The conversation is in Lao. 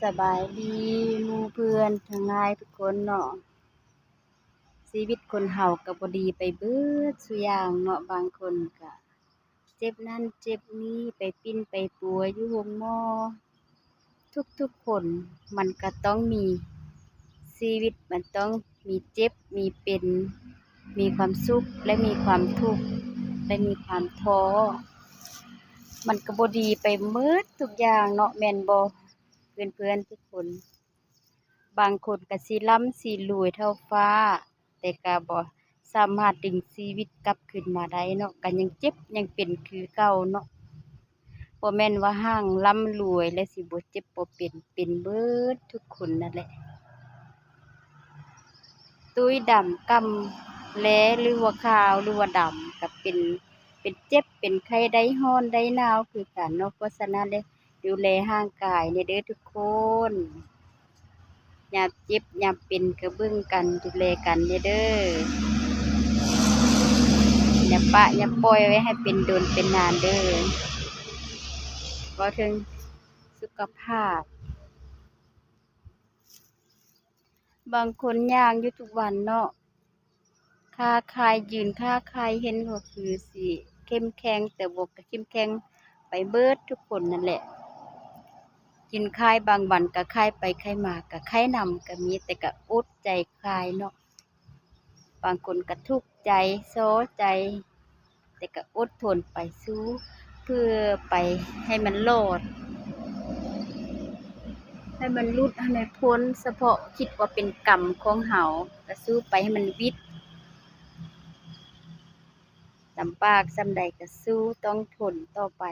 ສະບາຍດີໝູ່ເພື່ອນທັງຫຼາຍທຸກຄົນເນາະ. ຊີວິດຄົນເຮົາກໍບໍ່ດີໄປເບິດສູ່ຢ່າງເນາະ, ບາງຄົນກໍເຈັບນັ້ນເຈັບນີ້ ໄປປິ່ນໄປປົວຢູ່ໂຮງໝໍ. ທຸກໆຄົນມັນກໍຕ້ອງມີ ຊີວິດມັນຕ້ອງມີເຈັບມີເປັນ ມີຄວາມສຸກ ແລະ ມີຄວາມທຸກ ແລະ ມີຄວາມທໍ້. ມັນກໍບໍ່ດີໄປເໝິດທຸກຢ່າງເນາະ ແມ່ນບໍ່ເພື່ອນໆທຸກຄົນ? ບາງຄົນກໍຊິລ່ຳຊິລວຍເທົ່າຟ້າ ແຕ່ກໍບໍ່ສາມາດດຶງຊີວິດກັບຄືນມາໄດ້ເນາະ, ກໍຍັງເຈັບຍັງເປັນຄືເກົ່າເນາະ. ບໍ່ແມ່ນວ່າຮ່າງລ່ຳລວຍແລ້ວຊິບໍ່ເຈັບບໍ່ເປັນ, ເປັນເບິດທຸກຄົນນັ້ນແຫຼະ. ຕຸ້ຍດຳກ່ຳແລ ຫຼືວ່າຂາວ ຫຼືວ່າດຳ ກໍເປັນ ເປັນເຈັບເປັນໄຂ້ ໄດ້ຮ້ອນໄດ້ໜາວຄືກັນເນາະ. ເພາະສະນັ້ນແຫຼະ ດູແລຮ່າງກາຍແດ່ເດີທຸກຄົນ. ຍາມເຈັບຍາມເປັນກໍເບິ່ງກັນ ດູແລກັນແດ່ເດີ. ຢ່າປະຢ່າປ່ອຍໄວ້ໃຫ້ເປັນດົນເປັນນານເດີ. ເວົ້າເຖິງສຸຂະພາບ ບາງຄົນຍ່າງຢູ່ທຸກວັນເນາະ, ຄ້າຂາຍ ຢືນຄ້າຂາຍເຫັນກໍຄືຊິເຂັ້ມແຂງ, ແຕ່ບໍ່ກໍເຂັ້ມແຂງໄປເບິດທຸກຄົນນັ້ນແຫຼະ. ຢືນຂາຍບາງວັນກໍຂາຍໄປຂາຍມາ ກໍຂາຍນຳກໍມີ, ແຕ່ກໍອົດໃຈຂາຍເນາະ. ບາງຄົນກໍທຸກໃຈ ຊໍໃຈ ແຕ່ກໍອົດທົນໄປສູ້ ເພື່ອໄປໃຫ້ມັນລອດ ໃຫ້ມັນຫຼຸດ ໃຫ້ມັນພົ້ນ. ສະເພາະຄິດວ່າເປັນກຳຂອງເຮົາ ກໍສູ້ໄປໃຫ້ມັນວິດ. ລຳບາກສ່ຳໃດກໍສູ້ ຕ້ອງທົນຕໍ່ໄປ.